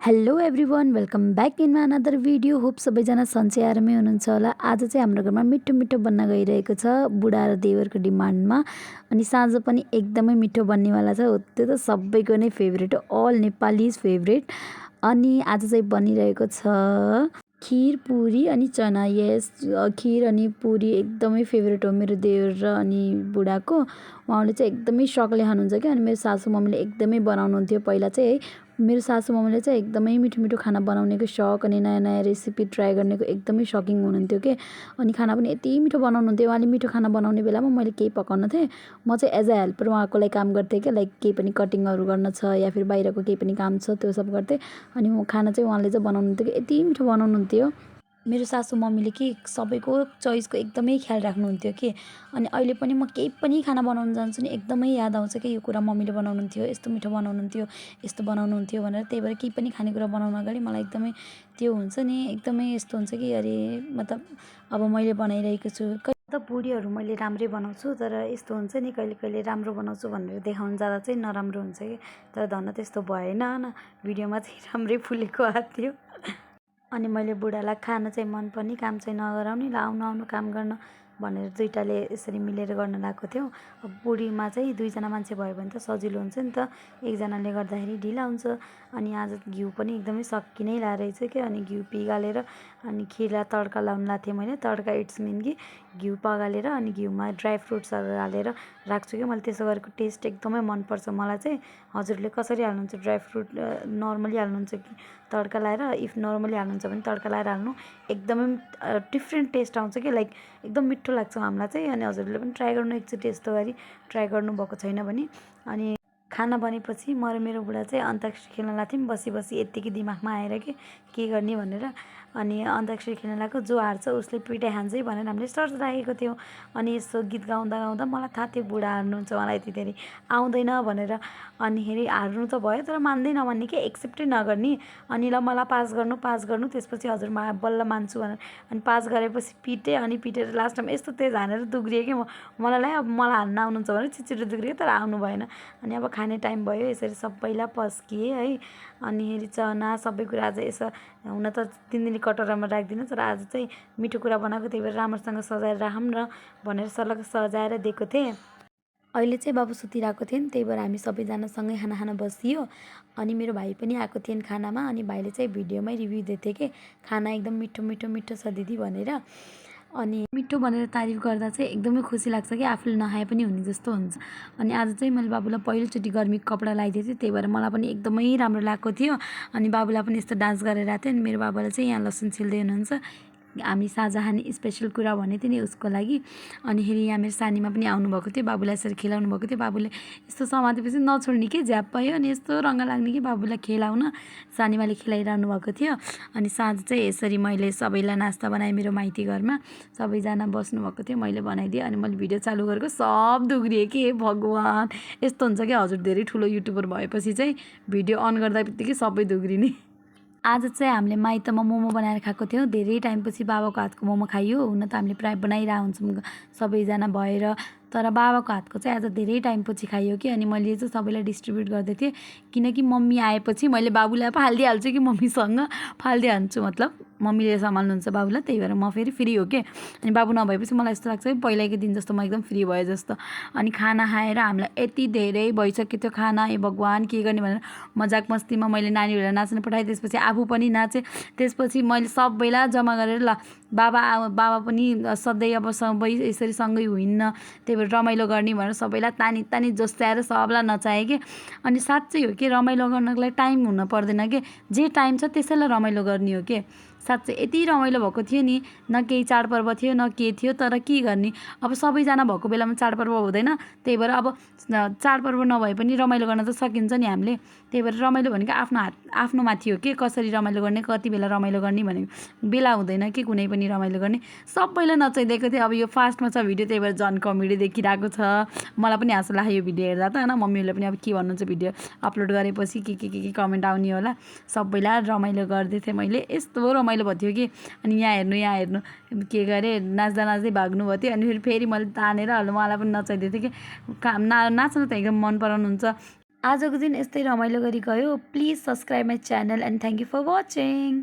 Hello everyone, welcome back in my another video. Hope सबैजना सन्चै आरामै हुनुहुन्छ होला। आज चाहिँ हाम्रो घरमा मिठो मिठो बन्न गइरहेको छ बुढा र देवरको डिमान्डमा। अनि साँझ पनि एकदमै मिठो बन्नेवाला छ। त्यो त सबैको नै फेभरेट हो, अल नेपालीज फेभरेट। अनि आज चाहिँ बनिरहेको छ खिर, पुरी अनि चना। यस, खिर अनि पुरी एकदमै फेभरेट हो मेरो देवर र अनि बुढाको। उहाँले चाहिँ एकदमै सकले खानुहुन्छ क्या। अनि मेरो सासू मम्मीले एकदमै बनाउनुहुन्थ्यो पहिला चाहिँ है। मेरो सासू मम्मीले चाहिँ एकदमै मिठो मिठो खाना बनाउनेको सक अनि नयाँ नयाँ रेसिपी ट्राई गर्नेको एकदमै सकिङ हुनुहुन्थ्यो के। अनि खाना पनि यति मिठो बनाउनुहुन्थ्यो। उहाँले मिठो खाना बनाउने बेलामा मैले केही पकाउन थिएँ, म चाहिँ एज अ हेल्पर उहाँको लागि काम गर्थेँ क्या। लाइक केही पनि कटिङहरू गर्न छ या फिर बाहिरको केही पनि काम छ त्यो सब गर्थेँ। अनि म खाना चाहिँ उहाँले चाहिँ बनाउनुहुन्थ्यो कि यति मिठो बनाउनुहुन्थ्यो। मेरो सासू मम्मीले कि सबैको चोइसको एकदमै ख्याल राख्नुहुन्थ्यो कि। अनि अहिले पनि म केही पनि खाना बनाउन जान्छु नि एकदमै याद आउँछ कि यो कुरा मम्मीले बनाउनुहुन्थ्यो, यस्तो मिठो बनाउनुहुन्थ्यो, यस्तो बनाउनुहुन्थ्यो भनेर। त्यही भएर केही पनि खानेकुरा बनाउन अगाडि मलाई एकदमै त्यो हुन्छ नि, एकदमै यस्तो हुन्छ कि अरे मतलब अब मैले बनाइरहेको छु। कहिले त पुरीहरू मैले राम्रै बनाउँछु, तर यस्तो हुन्छ नि कहिले कहिले राम्रो बनाउँछु भनेर देखाउन जाँदा चाहिँ नराम्रो हुन्छ कि। तर धन्न त्यस्तो भएन न, भिडियोमा चाहिँ राम्रै फुलेको आएको थियो। अनि मैले बुढालाई खाना चाहिँ मनपर्ने, काम चाहिँ नगराउने, ल आउनु आउनु काम गर्न भनेर दुइटाले यसरी मिलेर गर्न लगाएको थियौँ। अब पुरीमा चाहिँ दुईजना मान्छे भयो भने त सजिलो हुन्छ नि त, एकजनाले गर्दाखेरि ढिला हुन्छ। अनि आज घिउ पनि एकदमै सकि नै रहेछ क्या। अनि घिउ पिगालेर अनि खिरलाई तड्का लाउनु लाएको थिएँ मैले। तड्का इट्स मिन कि घिउ पगालेर अनि घिउमा ड्राई फ्रुट्सहरू हालेर राख्छु क्या मैले। त्यसो गरेको टेस्ट एकदमै मनपर्छ मलाई चाहिँ। हजुरले कसरी हाल्नुहुन्छ? ड्राई फ्रुट नर्मली हाल्नुहुन्छ कि तड्का लाएर? इफ नर्मली हाल्नुहुन्छ भने तड्का लाएर हाल्नु, एकदमै डिफ्रेन्ट टेस्ट आउँछ कि। लाइक एकदम मिठो लाग्छ हामीलाई चाहिँ। अनि हजुरले पनि ट्राई गर्नु एकचोटि, यस्तो गरी ट्राई गर्नुभएको छैन भने। अनि खाना बनेपछि म र मेरो बुढा चाहिँ अन्ताक्षरी खेल्न लाग्थ्यौँ बसी बसी। यत्तिकै दिमागमा आएर के गर्ने भनेर। अनि अन्ताक्षरी खेल्न लाग्यो, जो हार्छ उसले पिटाइ खान्छ है भनेर हामीले सर्त राखेको थियौँ। अनि यस्तो गीत गाउँदा गाउँदा मलाई थाहा थियो बुढा हार्नुहुन्छ, मलाई यति धेरै आउँदैन भनेर। अनिखेरि हार्नु त भयो तर मान्दै नमान्ने कि, एक्सेप्टै नगर्ने। अनि ल मलाई पास गर्नु, त्यसपछि हजुर बल्ल मान्छु भनेर। अनि पास गरेपछि पिटेँ। अनि पिटेर लास्टमा यस्तो तेज हानेर दुग्रिएँ कि मलाई अब मलाई हान्न आउनुहुन्छ भने छिटो दुग्रिएँ, तर आउनु भएन। अनि अब खाने टाइम भयो, यसरी सबैलाई पस्किएँ है। अनिखेरि चना सबै कुरा आज यसो हुन त 3 दिने कटोरामा राख्दिनँ, तर आज चाहिँ मिठो कुरा बनाएको, त्यही भएर राम्रोसँग सजाएर राखौँ न भनेर सलक्क सजाएर दिएको थिएँ। अहिले चाहिँ बाबु सुतिरहेको थिएन, त्यही भएर हामी सबैजना सँगै खाना खान बसियो। अनि मेरो भाइ पनि आएको थिएन खानामा। अनि भाइले चाहिँ भिडियोमै रिभ्यू दिएको थियो कि खाना एकदम मिठो मिठो मिठो छ दिदी भनेर। अनि मिठो भनेर तारिफ गर्दा चाहिँ एकदमै खुसी लाग्छ कि आफूले नखाए पनि हुने जस्तो हुन्छ। अनि आज चाहिँ मैले बाबुलाई पहिलोचोटि गर्मीको कपडा लगाइदिएको थिएँ, त्यही भएर मलाई पनि एकदमै राम्रो लागेको थियो। अनि बाबुलाई पनि यस्तो डान्स गरेर आएको थियो। अनि मेरो बाबुले चाहिँ यहाँ लसुन छिल्दै हुनुहुन्छ। हामी साझा खाने स्पेसल कुरा भनेको थियो नि उसको लागि। अनिखेरि यहाँ मेरो सानीमा पनि आउनुभएको थियो, बाबुलाई यसरी खेलाउनु भएको थियो। बाबुले यस्तो समातेपछि नछोड्ने कि झ्याप पायो। अनि यस्तो रङ्ग लाग्ने कि बाबुलाई खेलाउन सानीमाले खेलाइरहनु भएको थियो। अनि साँझ चाहिँ यसरी मैले सबैलाई नास्ता बनाएँ मेरो माइती घरमा। सबैजना बस्नुभएको थियो, मैले बनाइदिएँ। अनि मैले भिडियो चालु गरेको सब दुग्रिएँ कि भगवान्। यस्तो हुन्छ कि हजुर धेरै ठुलो युट्युबर भएपछि चाहिँ भिडियो अन गर्दा बित्तिकै सबै दुग्रिने। आज चाहिँ हामीले माइतमा मोमो बनाएर खाएको थियौँ। धेरै टाइमपछि बाबाको हातको मोमो खाइयो। हुन त हामीले प्रायः बनाइरहेको हुन्छौँ सबैजना भएर, तर बाबाको हातको चाहिँ आज धेरै टाइमपछि खाइयो कि। अनि मैले चाहिँ सबैलाई डिस्ट्रिब्युट गर्दै थिएँ, किनकि मम्मी आएपछि मैले बाबुलाई पो हालिदिइहाल्छु कि, मम्मीसँग फालिदिइहाल्छु, मतलब मम्मीले सम्हाल्नुहुन्छ बाबुलाई, त्यही भएर म फेरि फ्री हो कि। अनि बाबु नभएपछि मलाई यस्तो लाग्छ कि पहिलाको दिन जस्तो म एकदम फ्री भएँ जस्तो। अनि खाना खाएर हामीलाई यति धेरै भइसक्यो त्यो खाना, ए भगवान् के गर्ने भनेर मजाक मस्तीमा मैले नानीहरूलाई नाच्न पठाएँ। त्यसपछि आफू पनि नाचेँ। त्यसपछि मैले सबैलाई जम्मा गरेर ल बाबा पनि सधैँ अब सबै यसरी सँगै हुइन्न, त्यही भएर रमाइलो गर्ने भनेर सबैलाई तानी तानी जोस्याएर सबलाई नचाएँ कि। अनि साँच्चै हो कि रमाइलो गर्नको लागि टाइम हुन पर्दैन कि, जे टाइम छ त्यसैलाई रमाइलो गर्ने हो कि। साँच्चै यति रमाइलो भएको थियो नि, न केही चाडपर्व थियो न के थियो, तर के गर्ने अब सबैजना भएको बेलामा चाडपर्व हुँदैन। त्यही भएर अब चाडपर्व नभए पनि रमाइलो गर्न त सकिन्छ नि हामीले। त्यही भएर रमाइलो भनेको आफ्नो माथि हो कि, कसरी रमाइलो गर्ने, कति बेला रमाइलो गर्ने भनेको बेला हुँदैन कि कुनै पनि रमाइलो गर्ने। सबैलाई नचाइदिएको थिएँ। अब यो फास्टमा छ भिडियो, त्यही भएर झन् कमेडी देखिरहेको छ। मलाई पनि हाँसो लाग्यो यो भिडियो हेर्दा त होइन। मम्मीहरूले पनि अब के भन्नुहुन्छ भिडियो अपलोड गरेपछि के कमेन्ट आउने होला। सबैलाई रमाइलो गर्दै थिएँ मैले, यस्तो रमाइलो भयो थियो कि। अनि यहाँ हेर्नु के गरेँ, नाच्दा नाच्दै भाग्नु भयो थियो। अनि फेरि मैले तानेर उहाँलाई पनि नचाइदिएको थिएँ कि नाच्न त एकदम मन पराउनुहुन्छ। आजको दिन यस्तै रमाइलो गरी गयो। Please subscribe my channel and thank you for watching.